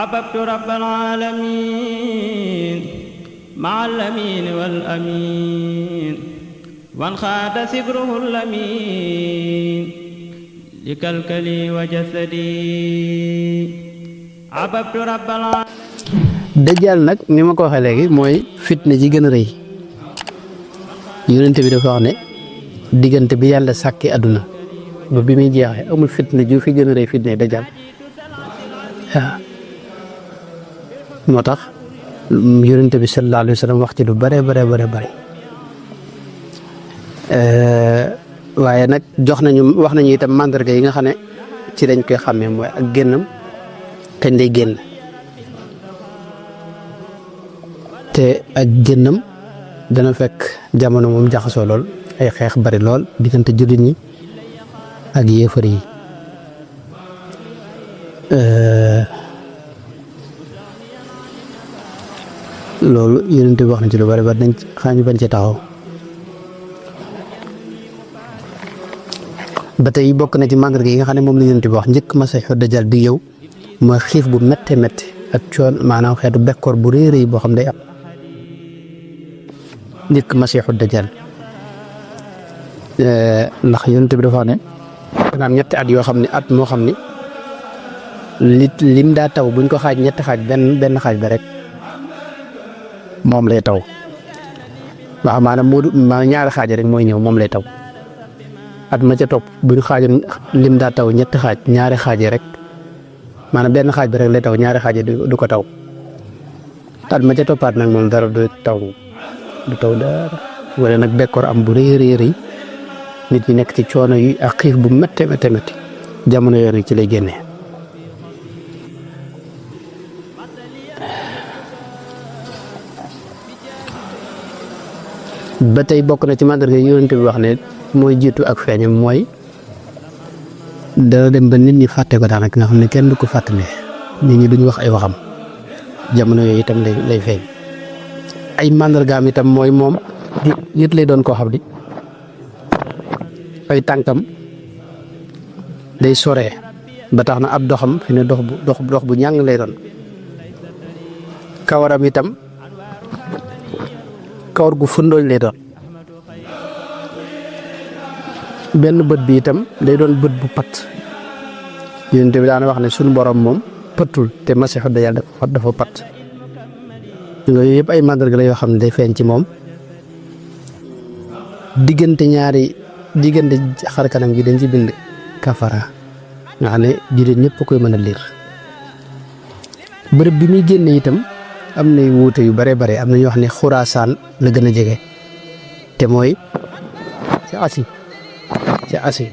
عبدت رب العالمين مع الأمين والأمين وانخاد سبره الأمين لكلكلي وجسدي عبدت رب العالمين. dajjal nag ni ma ko waxee léegi mooy fitna ji gën a rëy yonent bi dafa wax ne diggante bi yàlla sàkki àdduna ba bi muy jeexee amul fitna ju fi gën a rëy fitna dajjal waaw moo tax yonent bi sallallahu alayhi wa sallam wax ci lu bare waaye nag wax nañu itam mandarga yi nga xam ne ci dañ koy xàmmee mooy ak génnam kañ lay génn te ak génnam dana fekk jamono moom jaxasoo lool ay xeex bari lool diggante jullit ñi ak yéefar yi loolu yonent bi wax na ci lu bari ba dañ xaañu bañ ci taxaw ba tey bokk na ci màndarga yi nga xam ne moom la yonent bi wax njëkk Masiixu Dajjal di yow mooy xiif bu métte métti ak coon maanaam xeetu bekkoor bu rëy rëy boo xam day am njëkk Masiixu Dajjal ndax yonent bi dafa wax ne dana am ñetti at yoo xam ne at moo xam ni lim daa taw buñ ko xaaj ñetti xaaj benn xaaj ba rek moom lay taw waaw maanaam ñaari xaaj rek mooy ñëw moom lay taw at ma ca topp bu ñu xaajoon lim daa taw ñetti xaaj ñaari xaaj rek maanaam benn xaaj bi rek lay taw ñaari xaaj du ko taw at ma ca toppaat nag moom dara du taw dara wala nag bekkoor am bu rëy rëy nit ñi nekk ci coono yi ak xiif bu métte jamono yooyu nag ci lay génnee. ba tey bokk na ci màndarga yonent bi wax ne mooy jiitu ak feeñam mooy dana dem ba nit ñi fàtte ko daanaka nga xam ne kenn du ko fàttali nit ñi duñ wax ay waxam jamono yooyu itam lay feeñ ay màndargaam itam mooy moom nit lay doon koo xam ni ay tànkam day soree ba tax na ab doxam fi ne dox bu ñàng lay doon kawaram itam kawar gu fundooñ lay doon benn bët bi itam day doon bët bu pat yonent bi daana wax ne suñu borom moom pëttul te Masiixu Dajjal dafa pat yooyu yëpp ay màndarga la yoo xam ne day feeñ ci moom diggante xar kanam gi dañ ci bind kafara nga xam ne jullit ñëpp koy mën a liir bërëb bi muy génne itam am na wuute yu bare am na ñoo wax ne Xuraasaan la gën a jege te mooy ci Asie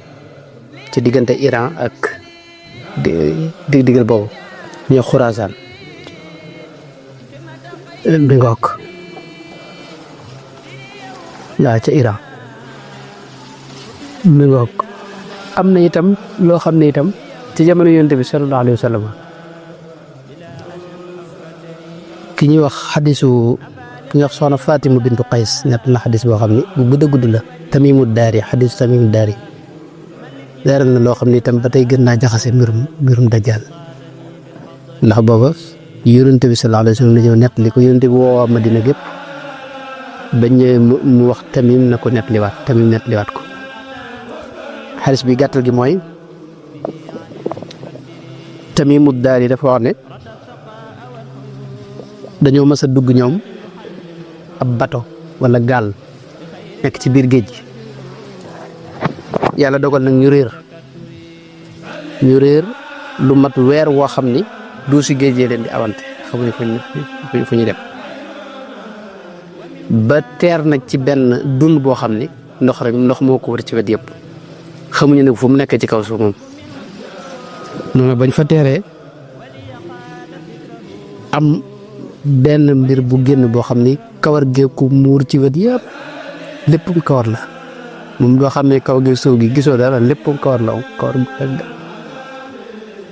ci diggante Iran ak diggal boobu ñoo Xuraasaan bi ngook waaw ca Iran mi ngoog am na itam loo xam ne itam ci jamono yonent bi sallallahu alayhi wa sallam ki ñuy wax xadisu ki ñuy wax soxna Fatima bintu Qays nett na xadis boo xam ne bu gudd la Tamimu Daari xadisu Tamimu Daari leeral na loo xam ne itam ba tey gën naa jaxase mbirum Dajjal ndax booba yonent bi sallallahu alayhi wa sallam la ñëw nett li ko yonent bi woowaa Madina gépp bañ mu wax Tamim na ko nettaliwaat ko xadis bi gàttal gi mooy Tamimu Daari dafa wax ne dañoo mës a dugg ñoom ab bato wala gaal nekk ci biir géej gi yàlla dogal nag ñu réer lu mat weer woo xam ni du si géej leen di awante xamuñu fu ñu dem ba teer nag ci benn dun boo xam ni ndox moo ko wër ci wet yëpp xamuñu ne fu mu nekk ci kaw suuf moom noonu bañ fa teeree am benn mbir bu génn boo xam ni kawar geeku muur ci wet yëpp léppum kawar la moom doo xam ne kaw gi suuf gi gisoo dara léppum kawar la kawar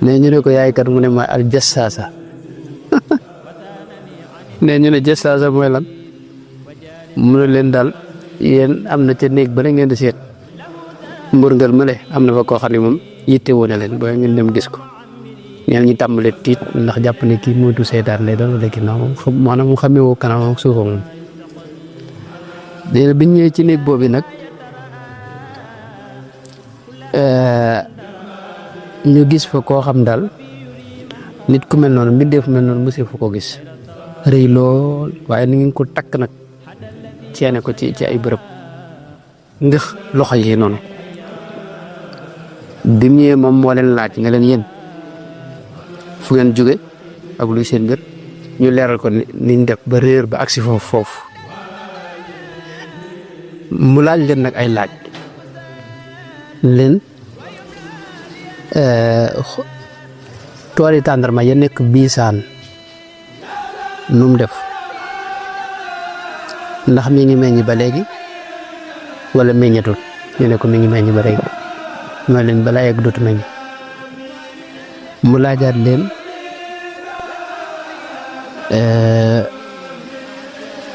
ne ñu ne ko yaay kat mu ne mooy al jassaasa ne ñu ne jassaasa mooy lan mu ne leen daal yéen am na ca néeg ba la ngeen di seet mburngal ma le am na fa koo xam ne moom yitte woon na leen booy ngeen dem gis ko ñeen ñi tàmbale tiit ndax jàpp ne kii moytu seytaan lay doon wala ginnaaw moom maanaam mu xamee woo kanam ak suufam moom. léegi biñ ñëwee ci néeg boobu nag ñu gis fa koo xam daal nit ku mel noonu mbindeef mel noonu monsieur fu ko gis rëy lool waaye ni ngeen ko takk nag ceene ko ci ay bërëb ndax loxo yi noonu. bi mu ñëwee moom moo leen laaj nga leen yéen fu ngeen jóge ak luy seen mbir ñu leeral ko niñ def ba réer ba agsi foofu mu laaj leen nag ay laaj leen tooli tàndarma ya nekk biisaan nu mu def ndax mi ngi meññ ba léegi wala meññatul ñu ne ko mi ngi meññ ba léegi mooy leen balaa yegg dootu meññ. mu laajaat leen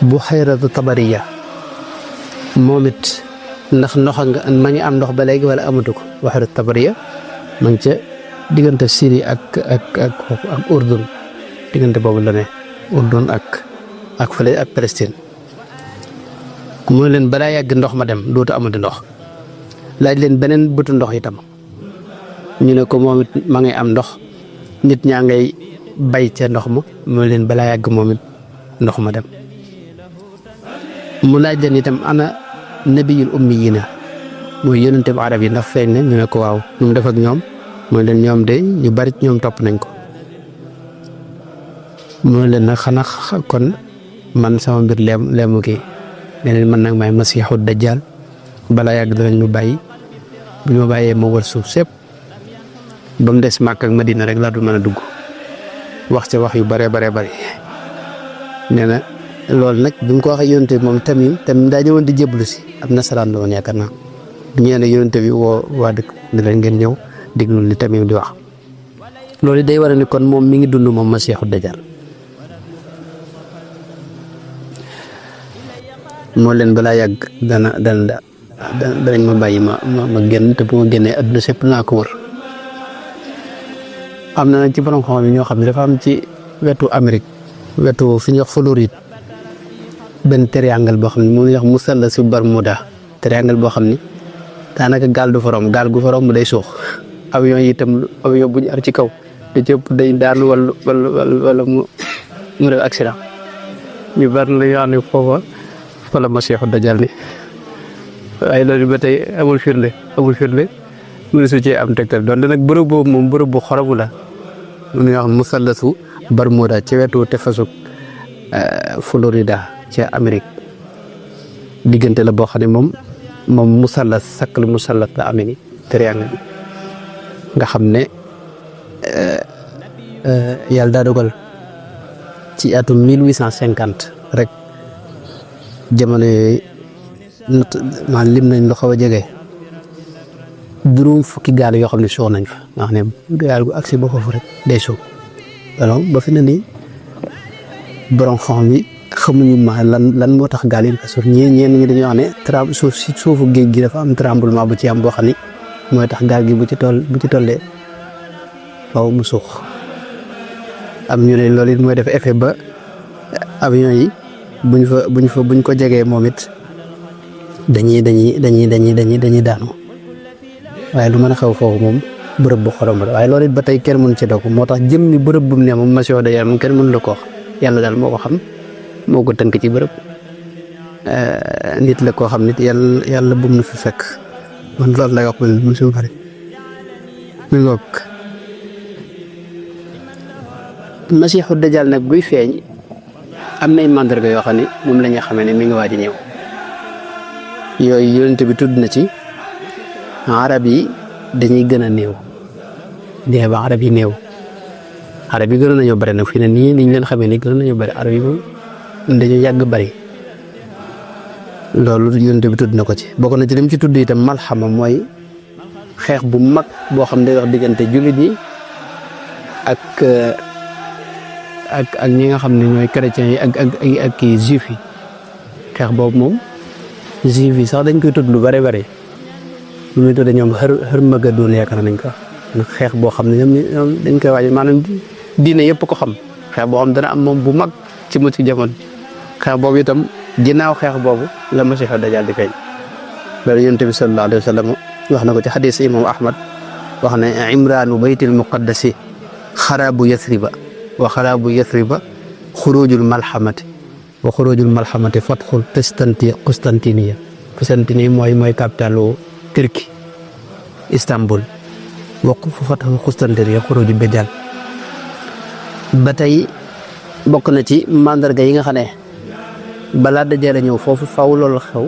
bu xayratu tabariya moom it ndax ndox nga ma ngi am ndox ba léegi wala amatu ko bu xayratu tabariya ma ngi ca diggante Syrie ak Urdun diggante boobu la ne Urdun ak fële ak Palestine. mooy leen balaa yàgg ndox ma dem dootu amati ndox. laaj leen beneen bëtu ndox itam ñu ne ko moom it ma ngay am ndox nit ñaa ngay bay ca ndox ma mooy leen balaa yàgg moom it ndox ma dem. mu laaj leen itam ana nabiyul ummiyina mooy yonente bu arab yi ndax feeñ ne ñu ne ko waaw ñu mu def ak ñoom mooy leen ñoom de ñu bari ñoom topp nañ ko. mooy leen nag xanaa kon man sama mbir leemu kii ne leen man nag maay masiixu dajjal balaa yàgg danañ mu bàyyi bu ñu ma bàyyee ma wër suuf sépp ba mu des Màkka ak Madina rek laa du mën a dugg wax ca wax yu bare nee na loolu nag bi mu ko waxee yonente bi moom tamit daa ñëwoon di jébbalu si ab nasaraan la woon yaakaar naa bu ñëwee ne yonente bi woo waa dëkk ne leen ngeen ñëw déglu li tamit di wax loolu day war a ni kon moom mi ngi dund moom Masiixu Dajjal. moo leen balaa yàgg danañ ma bàyyi ma génn te bu ma génnee adduna sépp naa ko wër. am na nag ci borom xam-xam yi ñoo xam ne dafa am ci wetu Amérique wetu fi ñuy wax Floride benn triangle boo xam ne moom la ñuy wax musallasu Bermuda triangle boo xam ni daanaka gaal du fa romb gaal gu fa romb day suux avion yi itam avion bu ñu ar ci kaw te cëpp day daanu wala mu def accident ñu bari la ñu xam ne foofa fa la Masiixu Dajjal ni waaye loolu ba tey amul firnde mënu su cee am tegtal doon nag bërëb boobu moom bërëb bu xoromu la mu ñuy wax musallasu Bermuda ci wetu tefesu Florida ca Amérique diggante la boo xam ne moom musallas sakkalu musallas la amee ni triangle bi nga xam ne yàlla daa dogal ci atum 1850 rek jamono yooyu maan lim nañ lu xaw a jege juróom fukki gaal yoo xam ne suux nañ fa nga xam ne gaal gu agsi ba foofu rek day suux alors ba fi ne nii borom xam yi xamuñu ma lan moo tax gaal yi suuf ñeen ñi dañoo wax ne suufu géej gi dafa am tremblement bu ci am boo xam ni mooy tax gaal gi bu ci tollee faw mu suux am ñu ne loolu it mooy def effet ba avion yi buñ ko jegee moom it dañuy daanu waaye lu mën a xew foofu moom bërëb bu xorom la waaye loolu it ba tey kenn mënu ci dog moo tax jëmmi bërëb bu mu ne moom Masiixu Dajjal moom kenn mënu la ko wax yàlla daal moo ko xam moo ko tënk ci bërëb nit la koo xam nit yàlla bum na fi fekk man loolu lay wax ba monsieur Fary mi ngoog Masiixu Dajjal nag buy feeñ am nay mandarga yoo xam ne moom la ñu xamee ne mi ngi waaj a ñëw yooyu yonent bi tudd na ci arab yi dañuy gën a néew dee ba arab yi néew arab yi gën nañoo bëri nag fii ne nii niñ leen xamee ni gën nañoo bëri arab yi moom dañoo yàgg bëri loolu yonent bi tudd na ko ci bokk na ci lim ci tudd itam malxama mooy xeex bu mag boo xam ne day wax diggante jullit yi ak ñi nga xam ne ñooy chrétiens yi ak kii juif yi xeex boobu moom juif yi sax dañ koy tudd lu bëri lu muy tudd ñoom Harmageddon yaakaar nañ ko xeex boo xam ne ñoom dañ koy waaj maanaam diine yëpp ko xam xeex boo xam dana am moom bu mag ci mu ci jamono xeex boobu itam ginnaaw xeex boobu la Masiixu Dajjaal di feeñ loolu Yonent bi sallallahu alayhi wa sallam wax na ko ci xadiis imam Ahmad wax ne imraanu baytil muqaddasi xaraabu yathriba wa xaraabu yathriba xurujul malhamati wa xurujul malhamati fatxul Constantiniya mooy capitalu Turquie Istanbul wa fatxul Constantiniya xurujul Dajjaal ba tey bokk na ci mandarga yi nga xam ne balaa Dajjaal a ñëw foofu faw loolu xew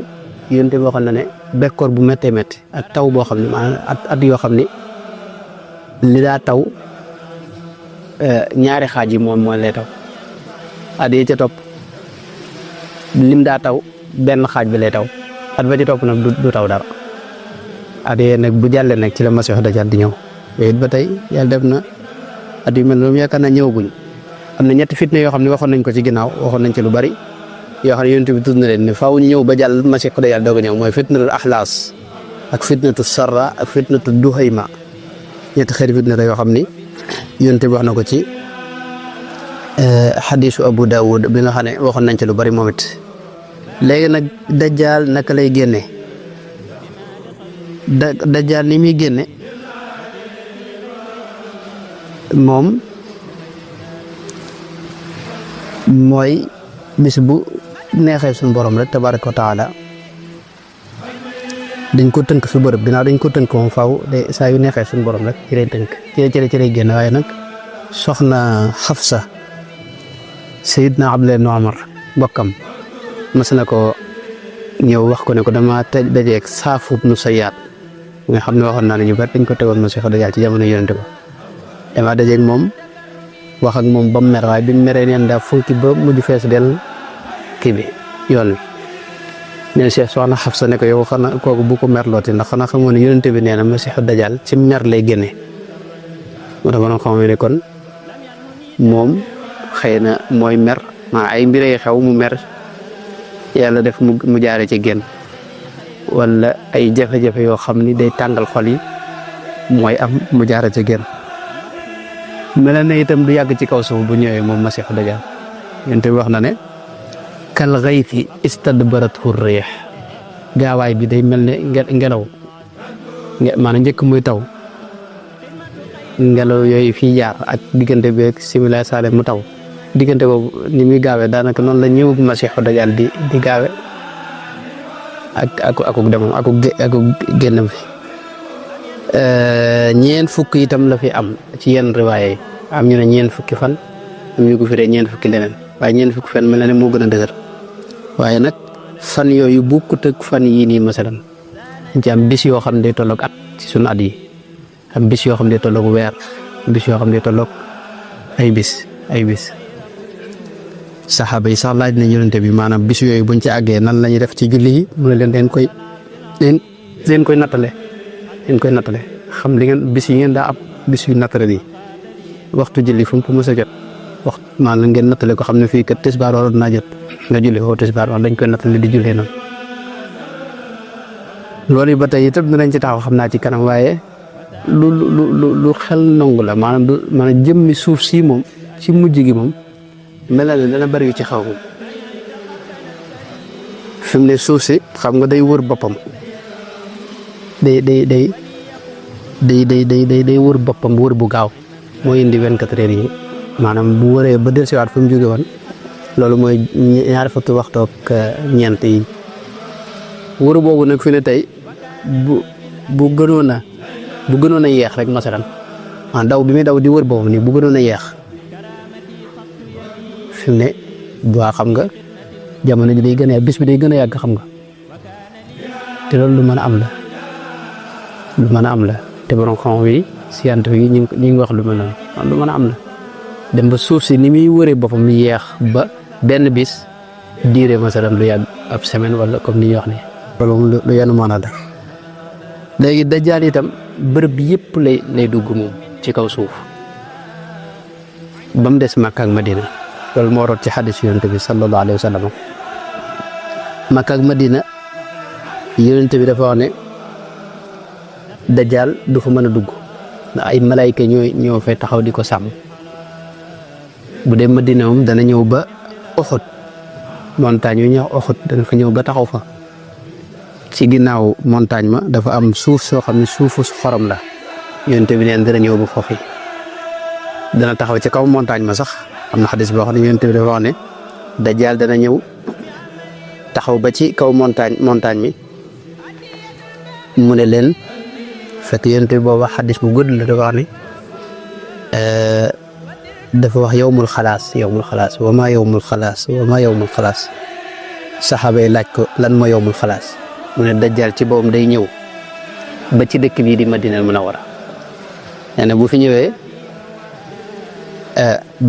Yonent bi waxoon na ne bekkoor bu méttee métti ak taw boo xam ne maanaam at yoo xam ne li daa taw ñaari xaaj yi moom lay taw at yi ca topp lim daa taw benn xaaj bi lay taw at ba ci topp nag du taw dara at yee nag bu jàllee nag ci la Masiixu Dajjaal di ñëw yooyu it ba tey yàlla def na at yu mel noonu yaakaar naa ñëwaguñ am na ñetti fitna yoo xam ne waxoon nañ ko ci ginnaaw waxoon nañ ci lu bari yoo xam ne Yonent bi tudd na leen ne faaw ñu ñëw ba jàll Masiixu Dajjaal doog a ñëw mooy fitnatul axlaas ak fitnatu sarra ak fitnatu duhayma ñetti xeeti fitna la yoo xam ni Yonent bi wax na ko ci xadiisu Abu Daawud bi nga xam ne waxoon nañ ci lu bari moom it léegi nag Dajjaal naka lay génne Dajjaal ni muy génne moom mooy bis bu neexee suñu borom rek tabaaraka wa taala dañ ko tënk fi bërëb ginnaaw dañ ko tënk moom faaw de saa yu neexee suñu borom rek ci lay tënk ci lay génn waaye nag soxna Xafsa Seydina Abdullah ibn Umar bokkam mas na ko ñëw wax ko ne ko dama dajeeg Saafut nu Sayyaat nga xam ne waxoon naa ne ñu bari dañ ko tegoon Masiixu Dajjaal ci jamono Yonent ba dama dajeeg moom wax ak moom ba mu mer waaye bi mu meree neen daa funki ba mujj fees del kii bi yoon wi neen Cheikh soxna Xafsa ne ko yow xanaa kooku bu ko merlooti ndax xanaa xamoo ne Yonent bi nee na Masiixu Dajjaal ci mer lay génne moo tax ma xam ne kon moom xëy na mooy mer maa ay mbiree xew mu mer yàlla def mu jaare ci génn wala ay jafe-jafe yoo xam ni day tàngal xol yi mooy am mu jaare ci génn mel na itam du yàgg ci kaw suuf bu ñëwee moom Masiixu Dajjaal Yonent bi wax na ne kal ghaythi istadbarathu riih gaawaay bi day mel ne ngelaw maanaam njëkk muy taw ngelaw yooyu fii jaar ak diggante bi ak simila saale mu taw diggante boobu ni muy gaawee daanaka noonu la ñëwug Masiixu Dajjaal di gaawee akuk demam akuk génnam fi ñeent fukk itam la fi am ci yenn riwaaya yi am ñu ne ñeent fukki fan am ñu ko firee ñeent fukki leneen waaye ñeent fukki fan mel na ne moo gën a dëgër waaye nag fan yooyu bokkut ak fan yii nii masalan ci am bis yoo xam ne day tolloog at ci sunu at yi am bis yoo xam ne day tolloog weer bis yoo xam ne day tolloog ay bis saxaaba yi sax laaj na Yonent bi maanaam bis yooyu buñ ci àggee nan la ñuy def ci julli yi mu ne leen leen koy nattale xam li ngeen bis yi ngeen daa am bis yu nattale yi waxtu julli fu mu ko mës a jot waxtu maanaam ngeen nattale ko xam ne fii kat tisbaar waroon naa jot nga julli foofu tisbaar wax dañ koy nattale di jullee noonu loolu yi ba tey itam dinañ ci taxaw xam naa ci kanam waaye lu xel nangu la maanaam jëmmi suuf si moom ci mujj gi moom mel na ne dana bari yu ci xaw moom fi mu ne suuf si xam nga day wër boppam day wër boppam wër bu gaaw mooy indi 24 heures yi maanaam bu wëree ba dellusiwaat fu mu jóge woon loolu mooy ñaari fukki waxtu ak ñeent yi wër boobu nag fi ne tey bu gënoon a yeex rek masalan daw bi muy daw di wër boppam nii bu gënoon a yeex fi mu ne waa xam nga jamono ji day gën a bis bi day gën a yàgg xam nga te loolu lu mën a am la te borom xam wi scientifique yi ñu ngi wax lu mel noonu lu mën a am la dem ba suuf si ni muy wëree boppam yeex ba benn bis diire masalan lu yàgg ab semaine wala comme ni ñuy wax ne loolu lu yenn mën a la léegi Dajjaal itam bërëb yëpp lay dugg moom ci kaw suuf ba mu des Makka ak Madina loolu moo root ci xadis Yonent bi sallallahu alayhi wa sallam Makka ak Madina Yonent bi dafa wax ne Dajjaal du fa mën a dugg ay malayka ñoo fay taxaw di ko sàmm bu dee Madina moom dana ñëw ba Uhud montagne yu ñëw Uhud dana fa ñëw ba taxaw fa ci ginnaaw montagne ma dafa am suuf soo xam ne suufu xorom la yonent bi neen dana ñëw ba foofu dana taxaw ci kaw montagne ma sax am na xadis boo xam ne yonent bi dafa wax ne Dajjal dana ñëw taxaw ba ci kaw montagne mi mu ne leen fekk yonent bi booba xadis bu gudd la dafa wax ne dafa wax yawmul xalaas wa maa yawmul xalaas saxaaba yi laaj ko lan ma yawmul xalaas mu ne Dajjal ci boobam day ñëw ba ci dëkk bii di Madina Munawwara nee na bu fi ñëwee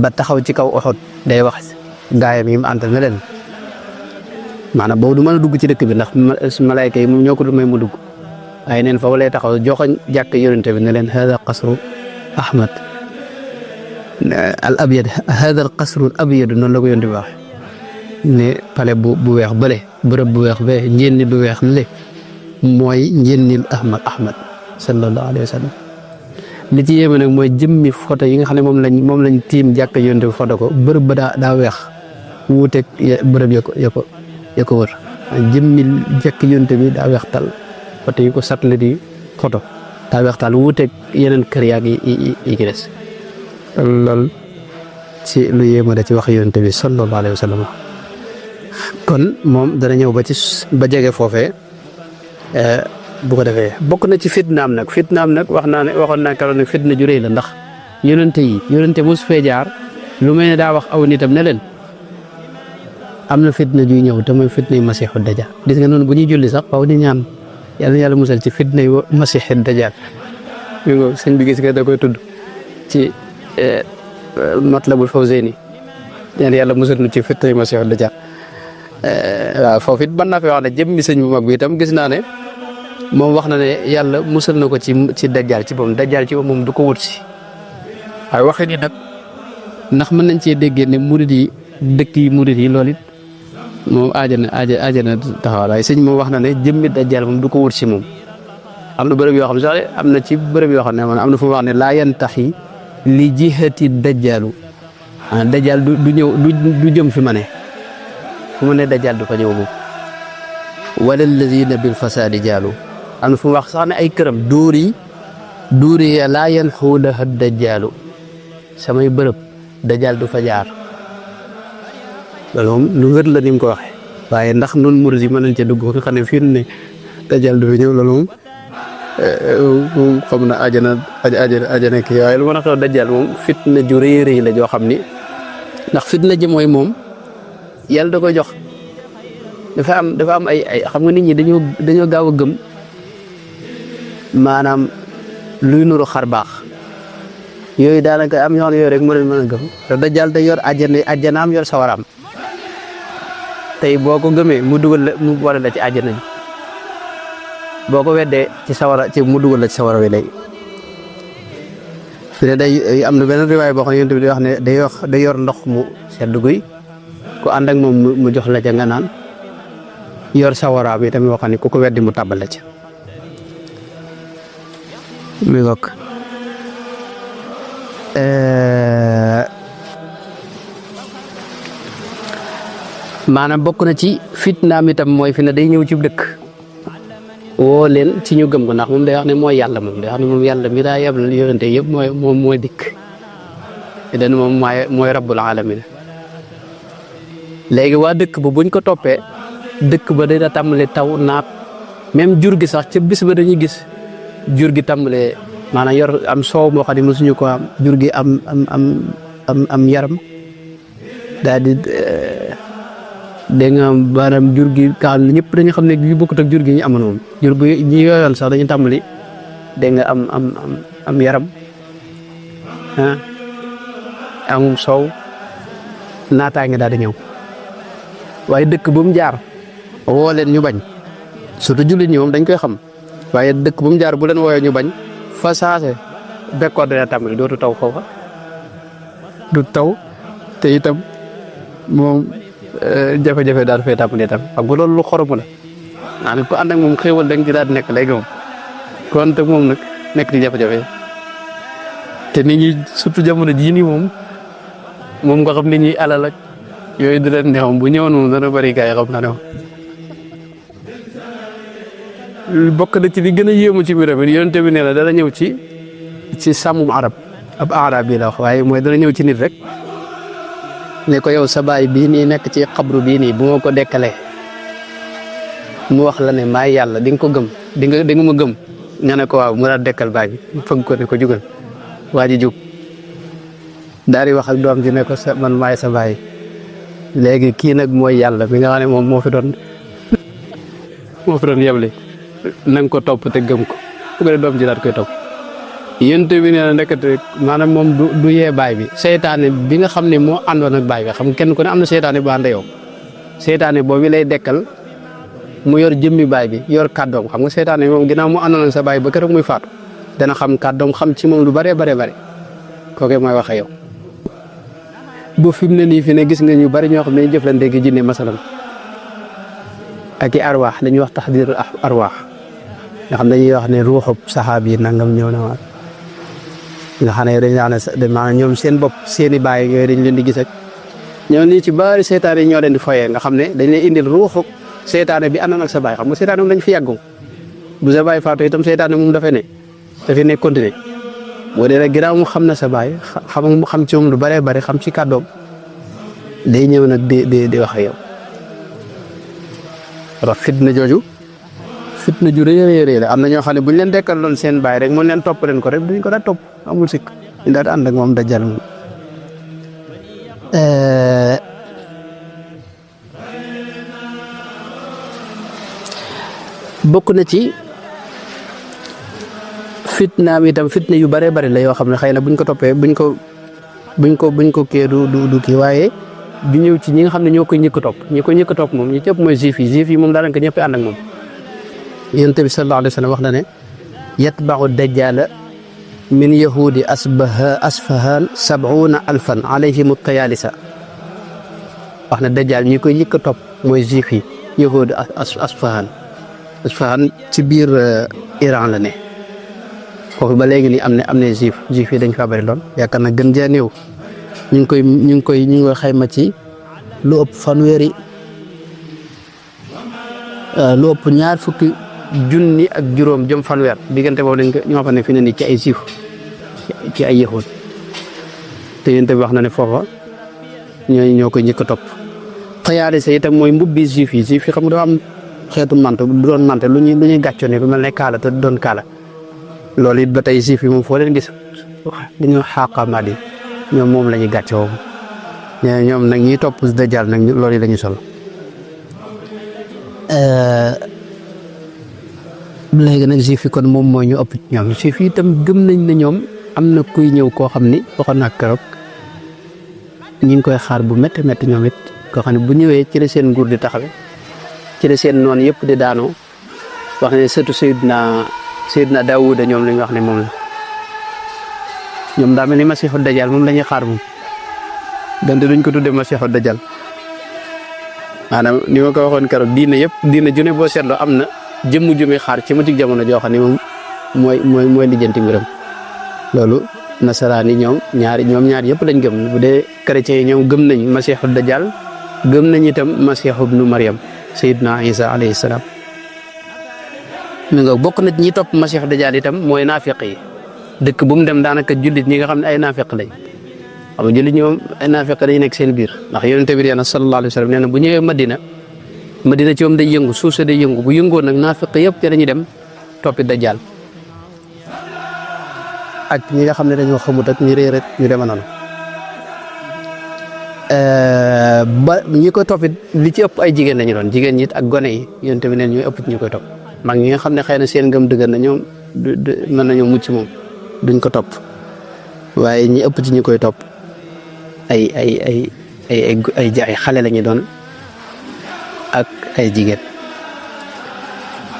ba taxaw ci kaw Uhud day wax gaayam yi mu àndal na leen maanaam boobu du mën a dugg ci dëkk bi ndax malayka yi moom ñoo ko du may mu dugg waaye neen foofu lay taxaw joxoñ jàkk yonent bi ne leen hada qasru Ahmad al abyad hada al qasru al abyad noonu la ko yonent bi wax ne pale bu weex bële bërëb bu weex be njénni bu weex le mooy njénnil Ahmad sallallahu alayhi wa sallam li ci yéeme nag mooy jëmmi photo yi nga xam ne moom lañ tiim jàkk yonent bi photo ko bërëb ba daa weex wuuteeg bërëb ya ko wër jëmmi jàkk yonent bi daa weex tal photo yi ko satale di photo daa weex tal wuuteeg yeneen kër yaag yi ki des loolu ci lu yéeme da ci wax yonent bi sallallahu alayhi wa sallam kon moom dana ñëw ba jege foofee bu ko defee bokk na ci fitnaam nag waxoon naa keroog nag fitna ju rëy la ndax yonente mosu fee jaar lu mel ne daa wax aw nitam ne leen am na fitna juy ñëw te mooy fitna yu masiixu dajjal gis nga noonu bu ñuy julli sax faw di ñaan yàlla musal ci fitna yu masiixu dajjal mi ngo sëñ bi gis nga da koy tudd ci Matlabul Fawzayni ñaan yàlla musal nu ci fitna yu masiixu dajjal waaw foofu it mën naa fi wax ne jëmmi sëñ bu mag bi itam gis naa ne moom wax na ne yàlla musal na ko ci dajjal ci boppam dajjal ci boppam moom du ko wut si waaye waxee ni nag ndax mën nañ cee déggee ne murid yi dëkk yi murid yi loolu it moom aajana taxawaay waaye sëñ moom wax na ne jëmmi dajjal moom du ko wut si moom am na bërëb yoo xam ne sax am na ci bërëb yoo xam ne man am na fu mu wax ne laa yantaxi li jihati dajjalu dajjal du ñëw du jëm fi ma ne fu mu ne dajjal du fa ñëw moom wala alladina bil fasaadi jaalu am na fu mu wax sax ne ay këram duur yi laa yan xuulaha dajjaalu samay bërëb dajjal du fa jaar loolu moom lu wér la ni mu ko waxee waaye ndax noonu murid yi mën nañ ca dugg fi xam ne fii ne dajjal du fi ñëw loolu moom xam na ajana kii waaye lu mën a xew dajjal moom fitna ju rëy la joo xam ni ndax fitna ji mooy moom yàlla da koy jox dafa am ay xam nga nit ñi dañoo gaaw a gëm maanaam luy nuru xar baax yooyu daanaka am ñoo xam ne yooyu rek moo leen mën a gëm te dajjal day yor àjjanaam yor sawaraam tey boo ko gëmee mu dugal la mu boole la ci àjjana ji boo ko weddee ci mu dugal la ci sawara wi léegi fi ne day am na benn riwaay boo xam ne yonent bi day wax ne day yor ndox mu sedd guy ku ànd ak moom mu jox la ca nga naan yor sawara bi tamit waxam ne ku ko weddi mu tàbbal la ca mi bokk maanaam bokk na ci fitnaam itam mooy fi ne day ñëw ci dëkk woo leen ci ñu gëm ko ndax moom day wax ne mooy yàlla moom day wax ne moom yàlla mi daa yabal yonente yëpp mooy dikk den moom mooy rabbul alamin léegi waa dëkk ba buñ ko toppee dëkk ba dina tàmbale taw naat même jur gi sax ca bis ba dañuy gis jur gi tàmbale maanaam yor am soow moo xam ne mosuñu ko am jur gi am yaram daal di dégg nga maanaam jur gi kaan ñëpp dañu xam ne yu bokkut ak jur gi ñu amoon moom jur gi ñi yooyoon sax dañu tàmbali dégg nga am yaram amum soow naataange daal di ñëw waaye dëkk bu mu jaar woo leen ñu bañ surtout jullit ñi moom dañ koy xam waaye dëkk bu mu jaar bu leen wooyee ñu bañ fa saase bekkoor dana tàmbali dootu taw foofa du taw te itam moom jafe-jafe daal fay tàmbali itam xam nga loolu lu xoromu la maanaam ku ànd ak moom xéewal da nga ci daal di nekk léegi moom kon te moom nag nekk ci jafe-jafe te nit ñi surtout jamono jii nii moom nga xam nit ñi alal ak yooyu du leen neexam bu ñëwoon moom dana bëri gars yi xam naa ne bokk na ci li gën a yéemu ci biir bi yonent bi nee na dana ñëw ci sàmmum arab ab arab bi la wax waaye mooy dana ñëw ci nit rek ne ko yow sa baay bii nii nekk ci xabru bii nii bu ma ko dekkalee mu wax la ne maay yàlla di nga ko gëm di nga ma gëm nga ne ko waaw mu daal dekkal baay bi fëgg ko ne ko jugal waa ji jug daal di wax ak doom ji ne ko man maay sa baay léegi kii nag mooy yàlla bi nga xam ne moom moo fi doon yeble na nga ko topp te gëm ko bu ko dee doom ji daal koy topp yéen bi nee na nekkate maanaam moom du yee baay bi seytaane bi nga xam ne moo àndoon ak baay bi xam kenn ku ne am na seytaane bu ànd yow seytaane boobu lay dekkal mu yor jëmmi baay bi yor kàddoom xam nga seytaane moom ginnaaw mu àndoon ak sa baay ba keroog muy faatu dana xam kàddoom xam ci moom lu bare kooke mooy waxe yow bu fi mu ne nii fi ne gis nga ñu bari ñoo xam ne jëflante gi jinne masalan ak i arwaax dañuy wax taxdiir arwaax nga xam dañuy wax ne ruuxub saxaab yi nangam ñëw na waat nga xam ne dañu naan maanaam ñoom seen bopp seeni baay yooyu dañ leen di gis ak ñoom nii ci bari seytaane yi ñoo leen di foyee nga xam ne dañ leen indil ruuxub seytaane bi àndoon ak sa baay xam nga seytaane moom dañ fi yàggu bu sa baay faatu itam seytaane moom dafay ne continuer boo dee rek ginnaaw mu xam na sa baay xam ci moom lu bëree bëri xam ci kàddoom day ñëw nag di wax ak yow wax fitna jooju fitna ju rëy la am na ñoo xam ne bu ñu leen dekkal loon seen baay rek mun leen topp leen ko rek duñ ko daa topp amul sikk ñu daal di ànd ak moom dajjal moom bokk na ci fitnaam itam fitna yu bëree bëri la yoo xam ne xëy na buñ ko toppee buñ ko kii du kii waaye du ñëw ci ñi nga xam ne ñoo koy ñëkk a topp moom ñi ci ëpp mooy juif yi moom daanaka ñëpp ànd ak moom yonent bi sallallahu alayhi wa sallam wax na ne yatba'u dajjala min yahudi asfahan 70,000 alayhim tayalisa wax na dajjal ñi koy ñëkk a topp mooy juif yi yahudi asfahan ci biir Iran la ne foofu ba léegi nii am na juif yi dañ fa bëri lool yaakaar na gën jaa néew ñu ngi koy xayma ci lu ëpp fanweeri lu ëpp 20 junni ak juróom jëm fanweer diggante boobu lañ ko ñoo xam ne fi ne nii ci ay juif ci ay yahud te yéen tamit wax na ne foofa ñoo koy njëkk a topp xayaalisa itam mooy mbubbi juif yi xam nga dafa am xeetu mante du doon mante lu ñuy gàccoo ne lu mel ne kaala te doon kaala loolu it ba tey juif yi moom foo leen gis dañoo xaqamaat yi ñoom moom la ñuy gàccoo ñoom nag ñiy topp dajjal nag loolu yi la ñuy sol léegi nag juif yi kon moom mooy ñu ëpp ñoom juif yi itam gëm nañ ne ñoom am na kuy ñëw koo xam ni waxoon naa keroog ñi ngi koy xaar bu métti ñoom it koo xam ne bu ñëwee ci la seen nguur di taxawe ci la seen noonu yëpp di daanoo wax ne surtout Seydina Daawuda ñoom la ñu wax ne moom la ñoom daa mel ni Masiixu Dajjal moom la ñuy xaar moom donte duñ ko tuddee Masiixu Dajjal maanaam ni ma ko waxoon keroog diina june boo seetloo am na jëmm jumi xaar ci mujj jamono joo xam ne moom mooy lijjanti mbiram loolu nasaraan yi ñoom ñaar yëpp lañ gëm bu dee chrétiens yi ñoom gëm nañ Masiixu Dajjal gëm nañ itam Masiixu ibnu Maryam Seydina Isa alayhi salaam mi nga bokk na ñi topp Masiixu Dajjal itam mooy naafiq yi dëkk bu mu dem daanaka jullit ñi nga xam ne ay naafiq lañ xam nga jullit ñi moom ay naafiq dañu nekk seen biir ndax yonent bi nee na sallallahu alayhi wa sallam nee na bu ñëwee Madina ci moom day yëngu suuf sa day yëngu bu yëngoo nag naafiq yëpp te dañuy dem toppi Dajjal ak ñi nga xam ne dañoo xamut ak ñi réer rek ñu dema noonu ba ñi koy toppit li ci ëpp ay jigéen lañu doon jigéen ñi ak gone yi yonent bi neen ñooy ëpp ñu koy topp mag ñi nga xam ne xëy na seen ngëm dëgër na ñoom mën nañoo mucc moom duñ ko topp waaye ñi ëpp ci ñi koy topp ay xale lañu doon ak ay jigéen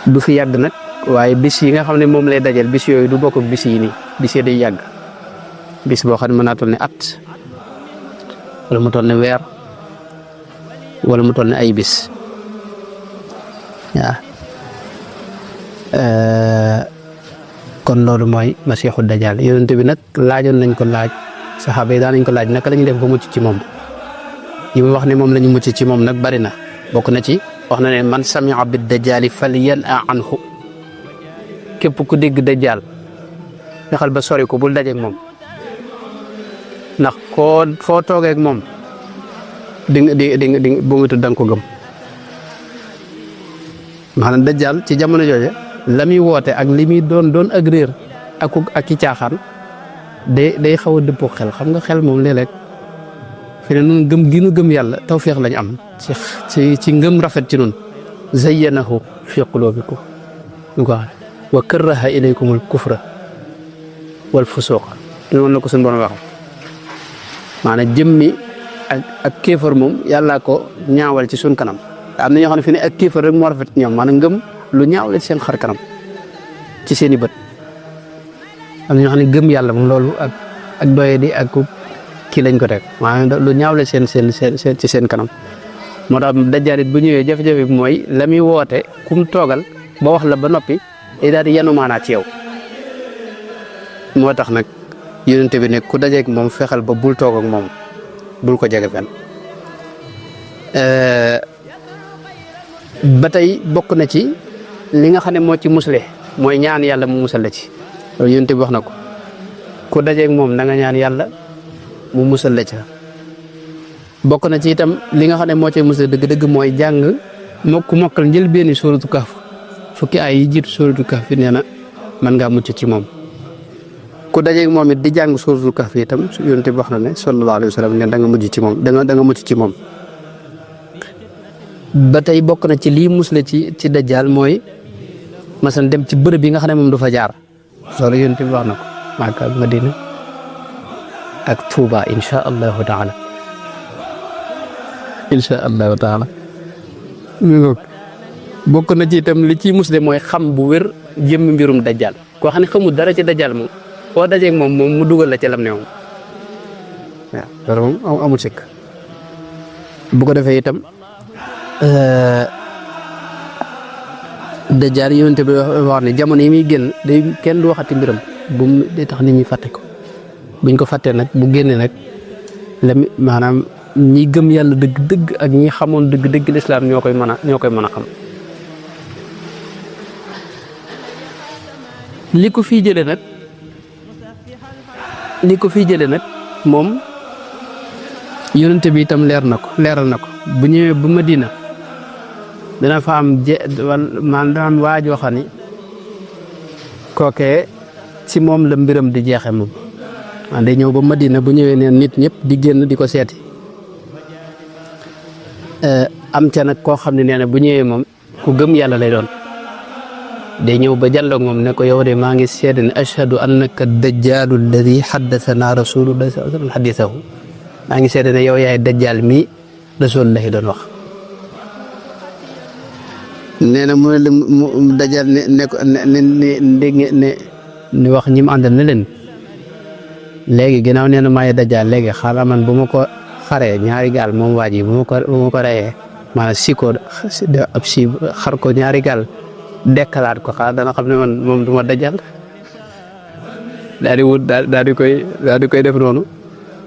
du fi yàgg nag waaye bis yi nga xam ne moom lay dajal bis yooyu du bokk bis yi nii bis yi day yàgg bis boo xam ne mën naa toll ne at wala mu toll ne weer wala mu toll ne ay bis waaw kon loolu mooy masiixu dajjal yonent bi nag laajoon nañ ko laaj saxaaba yi daan nañ ko laaj naka la ñuy def ba mucc ci moom yi mu wax ne moom la ñu mucc ci moom nag bari na bokk na ci wax na ne man samia bi dajjali falyan'a anhu képp ku dégg dajjal fexal ba sori ko bul dajeeg moom ndax foo toogeeg moom di nga bu mu tudd da nga ko gëm maanaam dajjal ci jamono jooje la muy woote ak li muy doon ak réer ak ki caaxaan day xaw a dëppoo xel xam nga xel moom léeg-léeg fi ne nun gëm gi nu gëm yàlla tawfeex lañu am ci ngëm rafet ci nun zayyanahu fi qulubikum ñu ko wax wa karraha ilaykumul kufra wal fusuqa noonu la ko suñu borom wax maanaam jëmmi ak kéefar moom yàllaa ko ñaawal ci suñ kanam am na ñoo xam ne fi ne ak kéefar rek moo rafet ñoom maanaam ngëm lu ñaawle ci seen xar kanam ci seen i bët am na ñoo xam ne gëm yàlla moom loolu ak doye di ak kii lañ ko teg maanaam lu ñaawle seen ci seen kanam moo tax dajjaalit bu ñëwee jafe-jafe bi mooy la muy woote kum toogal ba wax la ba noppi day daal di yanu maanaa ci yow moo tax nag yonent bi ne ku dajeeg moom fexal ba bul toog ak moom bul ko jege fenn ba tey bokk na ci li nga xam ne moo ci musle mooy ñaan yàlla mu musal la ci loolu yonent bi wax na ko ku dajeeg moom na nga ñaan yàlla mu musal la ca bokk na ci itam li nga xam ne moo ci musle dëgg-dëgg mooy jàng mokkal njëlbéeni sóoratu Kahf fukki ay yi jiitu sóoratu Kahf fi nee na mën ngaa mucc ci moom ku dajeeg moom it di jàng sóoratu Kahf itam yonent bi wax na ne sallallahu alayhi wa sallam ne da nga mujj ci moom da nga mucc ci moom ba tey bokk na ci lii musle ci dajjal mooy masalan dem ci bërëb yi nga xam ne moom du fa jaar loolu yonent bi wax na ko Makka ak Madina ak Touba insha allahu taala bokk na ci itam li ciy musle mooy xam bu wér jëmmi mbirum dajjal koo xam ne xamul dara ci dajjal moom boo dajeeg moom mu dugal la ci lam ne moom waaw loolu moom amul sikk bu ko defee itam dajjal yonent bi wax ne jamono yi muy génn day kenn du waxati mbiram bu day tax nit ñi fàtte ko buñ ko fàttee nag bu génnee nag maanaam ñi gëm yàlla dëgg-dëgg ak ñi xamoon dëgg-dëgg lislaam ñoo koy mën a xam li ko fii jëlee nag moom yonent bi itam leeral na ko bu ñëwee bu Madina dina fa am maanaam waajoo xam ni kookee ci moom la mbiram di jeexe moom day ñëw ba Madina bu ñëwee neen nit ñëpp di génn di ko seeti am ca nag koo xam ne nee na bu ñëwee moom ku gëm yàlla lay doon day ñëw ba jàlloog moom ne ko yow de maa ngi seede ne ashhadu annaka dajjaalu alladi haddathana rasulullahi sallallahu alayhi wa sallam hadithahu maa ngi seede ne yow yaay dajjaal mi rasulullahi doon wax nee na mu dajjaal ne wax ñi mu àndal ne leen léegi ginnaaw nee na maay dajjaal léegi xaaral man bu ma ko xaree ñaari gaal moom waa ji bu ma ko reyee maanaam xar ko ñaari gaal dekkalaat ko xaar dana xam ne man moom du ma dajjal daal di wut daal di koy def noonu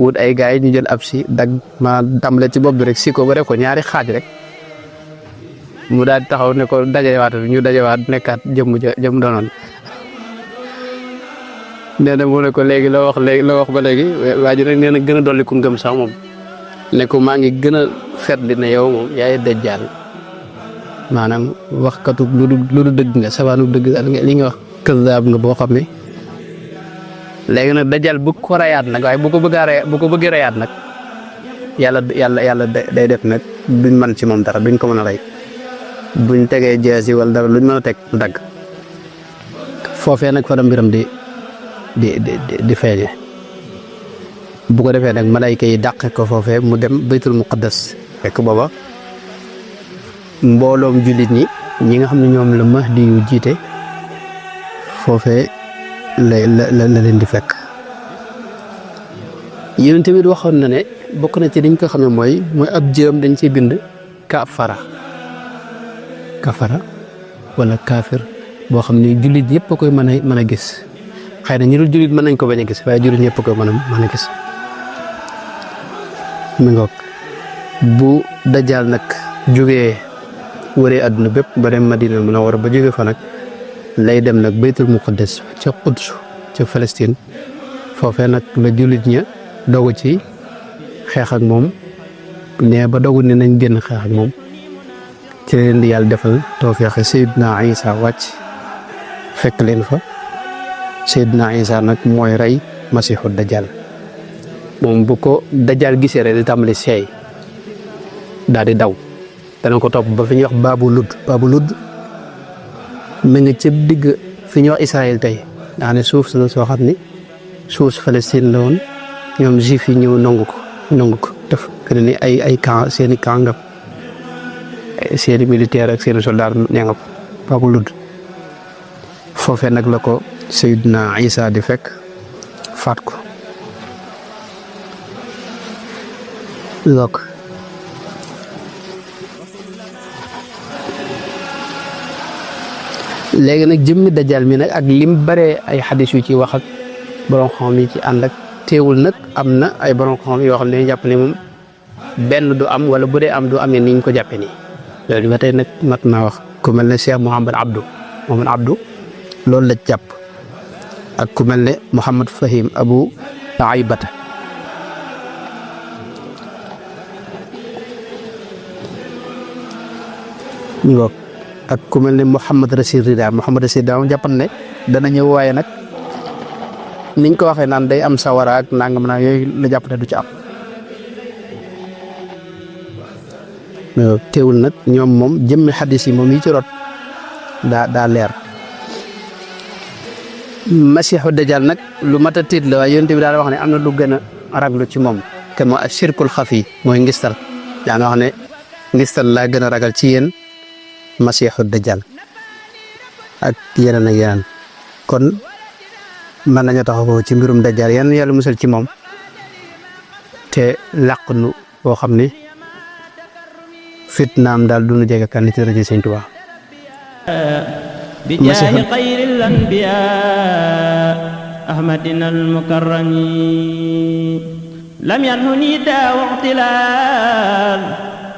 wut ay gars yi ñu jël ab si dag ma tàmbale ci bopp bi rek si ko ba def ko ñaari xaaj rek mu daal di taxaw ne ko dajewaat ñu dajewaat nekkaat jëm doonoon nee na mu ne ko léegi loo wax ba léegi waa ji nag nee na gën a dolli ku ngëm sax moom ne ko maa ngi gën a fetli ne yow moom yaay dajjal maanaam waxkatu lu du dëgg nga sabaanu dëgg li nga wax këzaab nga boo xam ne léegi nag dajjal bu ko rayaat nag waaye bu ko bëggee rayaat nag yàlla day def nag duñ mën ci moom dara duñ ko mën a rey buñ tegee jeesi wala dara luñ mën a teg dagg foofee nag fa da mbiram di feeñe bu ko defee nag malayka yi dàq ko foofee mu dem baytul muqaddas fekk booba mbooloom jullit ñi nga xam ne ñoom la Mahdi yu jiite foofee la leen di fekk yéen tamit waxoon na ne bokk na ci liñ ko xamee mooy ab jërëm dañ ciy bind kafara wala kaafir boo xam ne jullit yëpp a koy mën a gis xëy na ñi dul jullit mën nañ ko bañ a gis waaye jullit ñëpp ko mën a gis mi ngoog bu dajjaal nag jógee wëree àdduna bépp ba dem Madina Munawwara ba jógee fa nag lay dem nag baytul muqaddas ca Quds ca Palestine foofee nag la jullit ña dogu ci xeex ak moom ne ba dogu ne nañ génn xeex ak moom ci leen di yàlla defal tawfeex Seydina Isa wàcc fekk leen fa Seydina Isa nag mooy rey Masiixu Dajjal moom bu ko Dajjal gisee rek di tàmbali seey daal di daw dana ko topp ba fi ñuy wax baabu ludd mi ngi ci digg fi ñuy wax Israël tey daa ne suuf la soo xam ni suuf Palestine la woon ñoom juif yi ñëw nangu ko def que ni ay camp seeni camp nga seeni militaire ak seeni soldat ña nga baabu ludd foofee nag la ko Seydina Isa di fekk faat ko léegi nag jëmmi dajjal mi nag ak lim bare ay xadis yu ci wax ak borom xam yi ci ànd ak teewul nag am na ay borom xam yoo xam ne jàpp ne moom benn du am wala bu dee am du amee ni ñu ko jàppee nii loolu ba tey nag mat naa wax ku mel ne Cheikh Mouhamad Abdou loolu la jàpp ak ku mel ne Mouhamad Fahim Abu Aybata ñu ak ku mel ne Mouhamad Rashid Rida moom jàppan ne dana ñëw waaye nag niñ ko waxee naan day am sawara ak nangam naa yooyu la jàpp ne du ci am teewul nag ñoom moom jëmmi xadis yi moom yi ci rot daa leer Masiixu Dajjal nag lu mat a tiit la waaye yonent bi daal wax ne am na lu gën a raglu ci moom te mooy ashirkul xafi mooy ngistal yaa nga wax ne ngistal laa gën a ragal ci yéen Masiixu Dajjal ak yeneen kon mën nañu taxaw ci mbirum Dajjal yan yàlla musal ci moom te làq nu boo xam ne fitnaam daal du nu jege kan ci rajo Sëñ Tuubaa bi jaahi xayril anbiyaa ahmadina almukarrami lam yanhuni daawu ixtilaal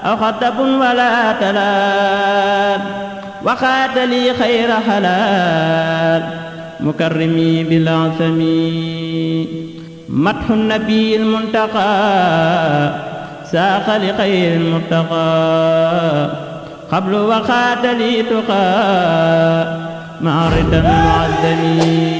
aw xatabun wala talaal waxaata li xayra xalaal mukarrimi bil asami madxu nabiil muntaqaa saaqa li xayril murtaqaa qablu waxaata li tuqaa maa ridan muazzami